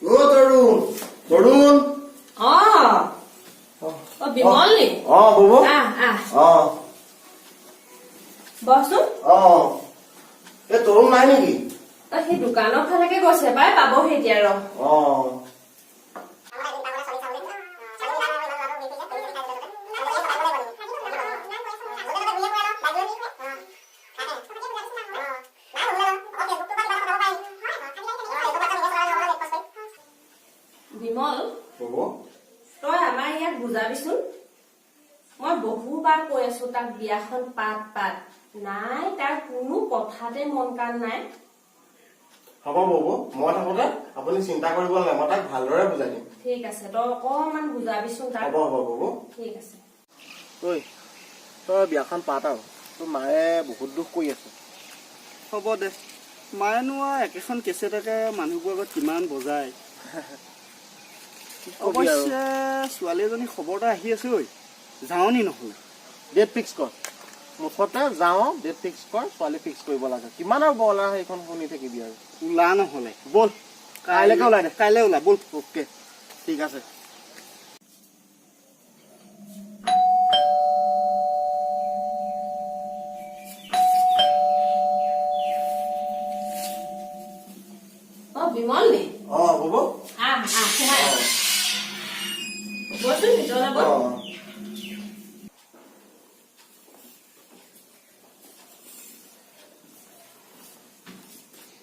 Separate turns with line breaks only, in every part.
অ তৰুণ, তৰুণ।
অ অ, বিমল নি?
অ ববৌ।
আহ আহ।
অ।
বহচোন।
অ, এই তৰুণ নাই নেকি?
তই সেই দোকানৰ ফালেকে গৈছে পাই, পাবহি এতিয়া ৰ।
অ।
বিমল।
ববৌ।
তই আমাৰ ইয়াক বুজাবিচোন। মই বহুবাৰ কৈ আছো তাক, বিয়াখন পাত পাত। নাই, তাৰ কোনো কথাতে মন কাণ নাই।
হ'ব ববৌ, মই থাকোতে আপুনি চিন্তা কৰিব নালাগে, মই তাক ভালদৰে বুজাই দিম।
ঠিক আছে, তই অকণমান বুজাবিচোন তাক।
হ'ব হ'ব ববৌ।
ঠিক আছে।
ঐ, তই বিয়াখন পাত আৰু, তোৰ মায়ে বহুত দুখ কৰি আছে।
হ'ব দে, মায়েনো আৰু একেখন কেছেটকে মানুহবোৰৰ আগত কিমান বজায়।
কি কবি আৰু।
অৱশ্যে ছোৱালী এজনী খবৰ এটা আহি আছে। ঐ, যাওঁ নি নহ'লে?
ডেট ফিক্স কৰ মুঠতে, যাওঁ, ডেট ফিক্স কৰ, ছোৱালী ফিক্স কৰিব লাগে। কিমান আৰু বৰলা সেইখন শুনি থাকিবি আৰু।
ওলা নহ'লে।
ব'ল, কাইলৈকে ওলাই দে।
কাইলৈ ওলা, ব'ল।
অ'কে, ঠিক আছে।
অ বিমল নি?
অ ববৌ।
আহ আহ, সোমাই আহ। বহচোন ভিতৰলৈ বহ।
অ।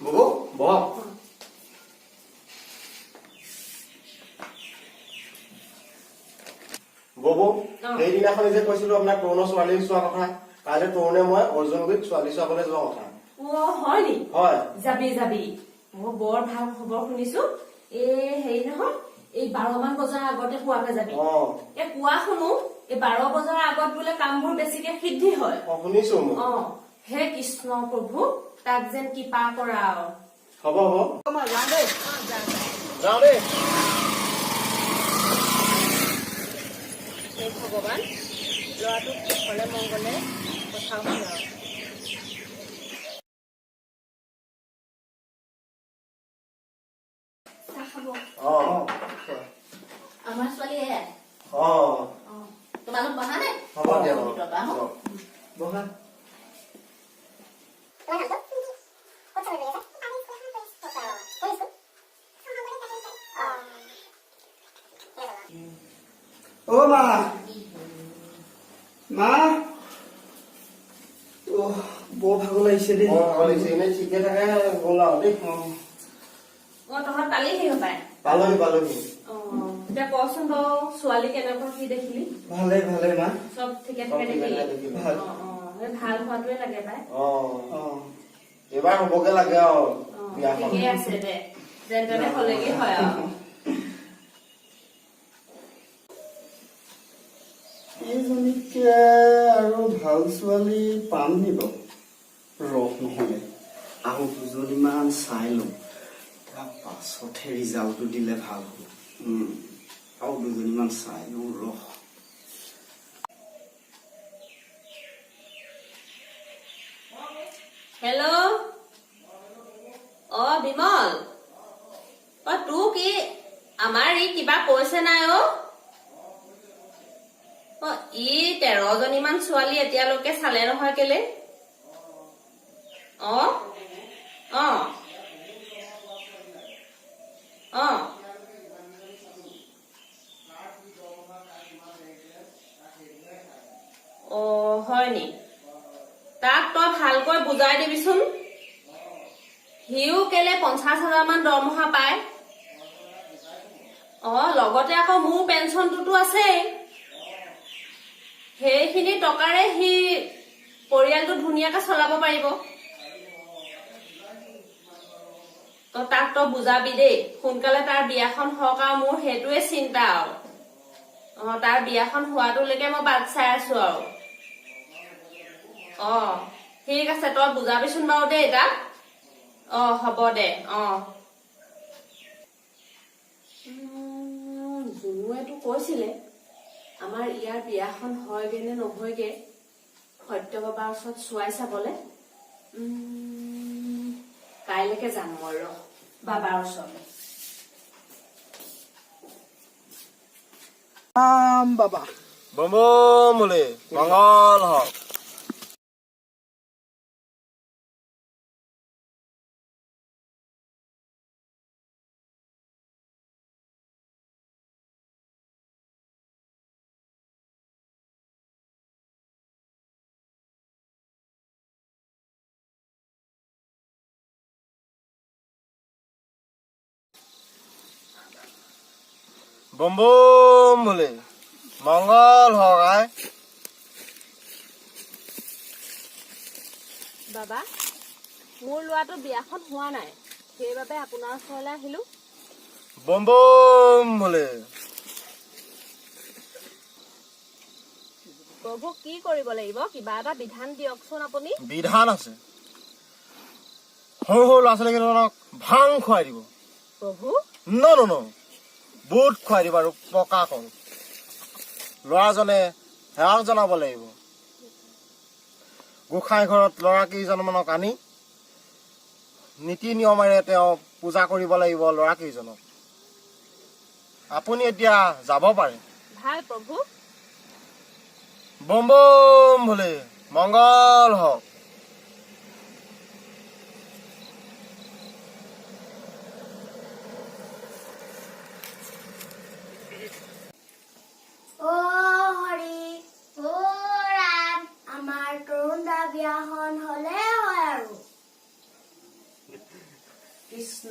ববৌ, বহক। ববৌ।
অ।
সেইদিনাখনি যে কৈছিলো আপোনাক তৰুণৰ ছোৱালী চোৱা কথা, কাইলৈ তৰুণে মই অৰ্জুনগুৰিত ছোৱালী চোৱাবলৈ যোৱা কথা।
অ হয় নি?
হয়।
যাবি যাবি, মই বৰ ভাল খবৰ শুনিছো। এই হেৰি নহয়, এই 12মান বজাৰ আগতে পোৱাকে যাবি।
অ।
এই কোৱা শুনো, এই 12 বজাৰ আগত বোলে কামবোৰ বেছিকে সিদ্ধি হয়।
অ, শুনিছো মই।
অ, হে কৃষ্ণ প্ৰভু, তাক যেন কৃপা কৰা আৰু।
হ'ব হ'ব।
যাওঁ দেই।
যাওঁ দেই।
হে ভগৱান, ল'ৰাটোক কুশলে মংগলে পঠাওক আৰু।
চাহ খাব?
অ।
আমাৰ ছোৱালী এয়াই।
অ।
তোমালোক বহা নে?
হ'ব দিয়া বাৰু।
ভিতৰৰ পৰা আহোঁ।
অ।
বহা। অ মা, মা, অ বৰ ভাগৰ লাগিছে দেই।
অ, ভাগৰ লাগিছে। এনেই ঠিকে থাকে গ'ল আৰু দেই।
অ।
অ, তহঁত পালিহি হপাই?
পালোহি পালোহি।
অ, এতিয়া কচোন বাৰু, ছোৱালী কেনেকুৱা কি দেখিলি?
ভালে ভালে মা।
চব ঠিকে
চব
থাকে
ঠিকে
দেখিলি?
থাকে দেখিলো।
ভাল।
অ অ, সেই ভাল হোৱাটোৱে লাগে পাই।
অ।
অ।
এইবাৰ হ'বগে লাগে আৰু
অ।
বিয়াখন।
ঠিকেই আছে দে, যেন তেনে হলেগে হয় আৰু।
এইজনীকে আৰু ভাল ছোৱালী পাম নি বাৰু? ৰহ নহ'লে, আৰু দুজনীমান চাই লওঁ, তাৰ পাছতহে ৰিজাল্টটো দিলে ভাল হ'ব। আৰু দুজনীমান চাই লওঁ ৰহ।
হেল্ল', অ বিমল, অ তোক ই আমাৰ ই কিবা কৈছে নাই? অ অ, ই 13জনীমান ছোৱালী এতিয়ালৈকে চালে নহয়। কেলে? অ অ অ অ, হয় নি? তাক তই ভালকৈ বুজাই দিবিচোন। সিও কেলে 50 হাজাৰ মান দৰমহা পায়। অ, লগতে আকৌ মোৰ পেঞ্চনটোতো আছেই। সেইখিনি টকাৰে সি পৰিয়ালটো ধুনীয়াকে চলাব পাৰিব। তই তাক তই বুজাবি দেই, সোনকালে তাৰ বিয়াখন হওক আৰু, মোৰ সেইটোৱে চিন্তা আৰু। অ, তাৰ বিয়াখন হোৱাটোলৈকে মই বাট চাই আছো আৰু। অ, ঠিক আছে, তই বুজাবিচোন বাৰু দেই তাক। অ, হ'ব দে। অ, জুনুৱেতো কৈছিলে আমাৰ ইয়াৰ বিয়াখন হয়গে নে নহয়গে সত্য বাবাৰ ওচৰত চোৱাই চাবলে। কাইলৈকে যাম মই ৰ বাবাৰ ওচৰলৈ।
প্ৰণাম বাবা।
বম বম বোলে, মংগল হওক। বম বম বোলে, মংগল হওক আই।
বাবা, মোৰ ল'ৰাটোৰ বিয়াখন হোৱা নাই, সেইবাবে আপোনাৰ ওচৰলৈ আহিলো।
বম বম বোলে।
প্ৰভু, কি কৰিব লাগিব? কিবা এটা বিধান দিয়কচোন আপুনি।
বিধান আছে, সৰু সৰু ল'ৰা ছোৱালী কেইটামানক ভাং খুৱাই দিব।
প্ৰভু!
ন ন ন, বুট খুৱাই দিব আৰু পকা কল। ল'ৰাজনে সেৱা জনাব লাগিব। গোসাঁই ঘৰত ল'ৰা কেইজনমানক আনি নীতি নিয়মেৰে তেওঁ পূজা কৰিব লাগিব ল'ৰা কেইজনক। আপুনি এতিয়া যাব পাৰে।
ভাল প্ৰভু।
বম বম বোলে, মংগল হওক।
অ হৰি, অ ৰাম, আমাৰ তৰুণ দা বিয়াখন হলে হয় আৰু।
কৃষ্ণ,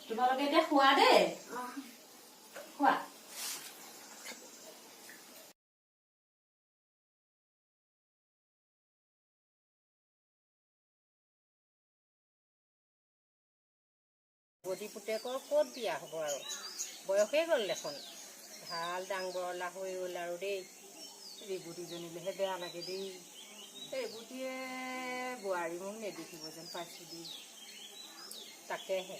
তোমালোকে এতিয়া খোৱা দেই, খোৱা।
বডি পুতেকৰ ক'ত বিয়া হ'ব আৰু, বয়সেই গ'ল দেখোন, ভাল ডাং বৰলা হৈ গ'ল আৰু দেই। ৰেবতীজনীলৈহে বেয়া লাগে দেই। ৰেবতীয়ে বোৱাৰী মোক নেদেখিব যেন পাইছো দেই। তাকেহে।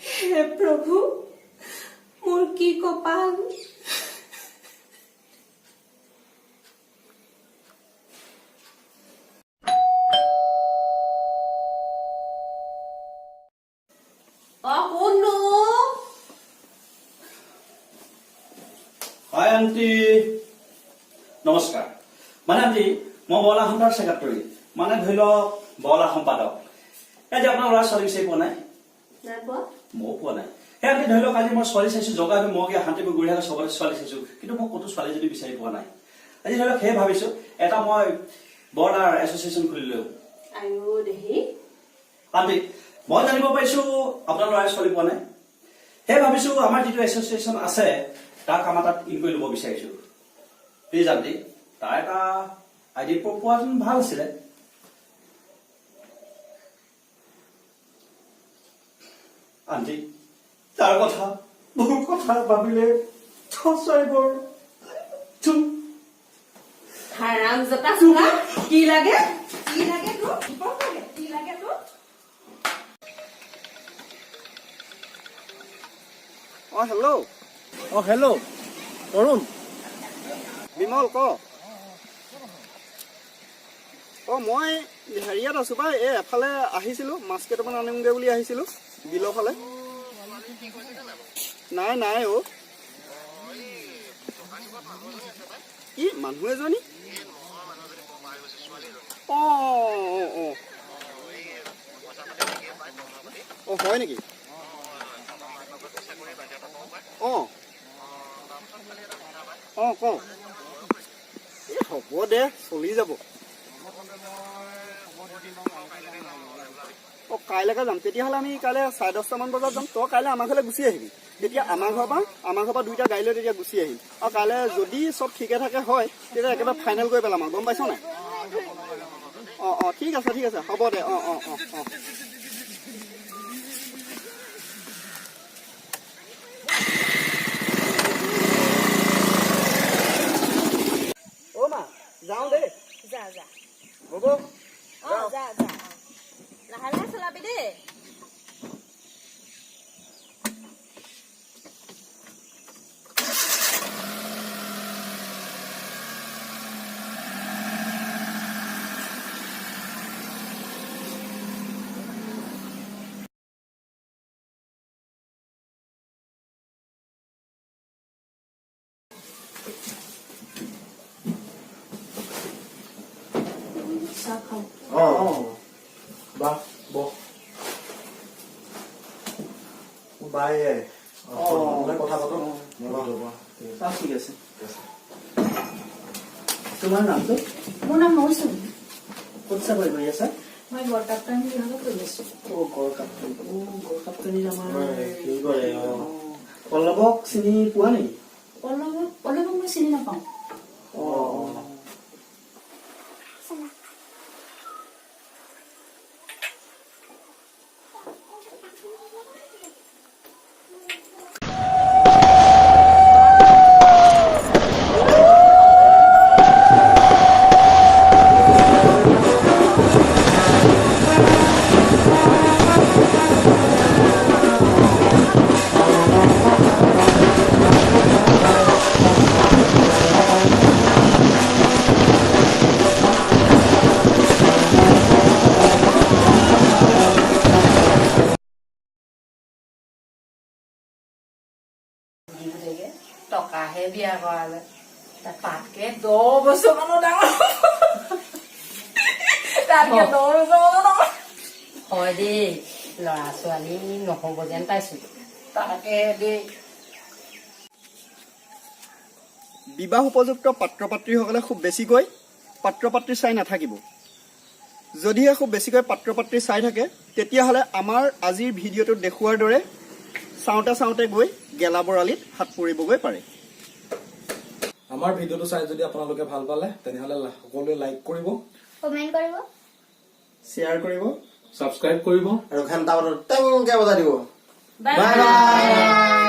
হে প্ৰভু, মোৰ কি কপাল! অ, কোননো?
হাই আণ্টি, নমস্কাৰ। মানে আণ্টি, মই বৰলা সন্থাৰ ছেক্ৰেটাৰী, মানে ধৰি লওক বৰলা সম্পাদক। এই যে আপোনাৰ ল'ৰা ছোৱালী বিচাৰি পোৱা নাই?
নাই পোৱা।
ময়ো পোৱা নাই। সেই আণ্টি, ধৰি লওক আজি মই ছোৱালী চাইছো, জগা মগীয়া শান্তিপুৰ গুৰিহাটৰ চবতে ছোৱালী চাইছো, কিন্তু মই ক'তো ছোৱালীজনী বিচাৰি পোৱা নাই। আজি ধৰি লওক সেয়ে ভাবিছো এটা মই বৰলাৰ এছ'চিয়েশ্যন খুলি লওঁ।
আয়ো দেহি!
আণ্টি, মই জানিব পাৰিছো আপোনাৰ ল'ৰাই ছোৱালী পোৱা নাই, সেয়ে ভাবিছো আমাৰ যিটো এছ'চিয়েশ্যন আছে তাক আমাৰ তাত ইন কৰি ল'ব বিচাৰিছো। প্লিজ আণ্টি, তাৰ এটা আইডি প্ৰুফ পোৱাহেঁতেন ভাল আছিলে। আণ্টি, তাৰ কথা মোৰ কথা ভাবিলে সঁচাই বৰ দুখ।
হাৰাম জতা চোৱা, কি লাগে, কি লাগে তোক? লাগে, কি লাগে তোক?
অ হেল্ল'।
অ হেল্ল' তৰুণ।
বিমল ক। অ, মই হেৰিয়াত আছো পাই, এই এফালে আহিছিলো, মাছ কেইটামান আনিমগৈ বুলি আহিছিলো বিলৰ ফালে। নাই নাই অ। কি মানুহ এজনী? অ অ অ অ, হয় নেকি? অ অ, ক। এই হ'ব দে, চলি যাব। অ, কাইলৈকে যাম তেতিয়াহ'লে। আমি কাইলৈ 10:30মান বজাত যাম। তই কাইলৈ আমাৰ ঘৰলৈ গুচি আহিবি তেতিয়া, আমাৰ ঘৰৰ পৰা দুইটা গাড়ী লৈ তেতিয়া গুচি আহিম। আৰু কাইলৈ যদি চব ঠিকে থাকে হয়, তেতিয়া একেবাৰে ফাইনেল কৰি পেলাম আৰু, গম পাইছ নাই? অ অ, ঠিক আছে, ঠিক আছে, হ'ব দে। অ অ অ অ।
যা যা, লাহে লাহে চলাবি দেই।
অ বা বহ। বাই, কথা পাতো।
ঠিক আছে। তোমাৰ নামটো?
মোৰ নাম মৌচুমী।
ক'ত চাকৰি কৰি আছা?
মই গড়কাপ্তানি বিভাগত কৰি আছো।
অ, গড়কাপ্তানি। অ, গড়কাপ্তানিত আমাৰ
কি কৰে? অ।
পল্লৱক চিনি পোৱা নেকি?
পল্লৱক মই চিনি নাপাওঁ।
অ।
টকাহে বিয়া কৰালে, তাতকে 10 বছৰমানো ডাঙৰ, তাতকে 10 বছৰমানো ডাঙৰ হয় দেই। ল'ৰা ছোৱালী নহ'ব যেন পাইছো, তাকে দেই।
বিবাহ উপযুক্ত পাত্ৰ পাত্ৰীসকলে খুব বেছিকৈ পাত্ৰ পাত্ৰী চাই নাথাকিব। যদিহে খুব বেছিকৈ পাত্ৰ পাত্ৰী চাই থাকে, তেতিয়াহ'লে আমাৰ আজিৰ ভিডিঅ'টোত দেখুওৱাৰ দৰে চাওঁতে চাওঁতে গৈ গেলা বৰালিত হাত পৰিবগৈ পাৰে।
আমাৰ ভিডিঅ'টো চাই যদি আপোনালোকে ভাল পালে, তেনেহ'লে সকলোৱে লাইক কৰিব,
কমেণ্ট কৰিব,
শ্বেয়াৰ কৰিব,
ছাবস্ক্ৰাইব কৰিব
আৰু ঘণ্টা বজাত টেংকে বজাই দিব।
Bye
bye bye.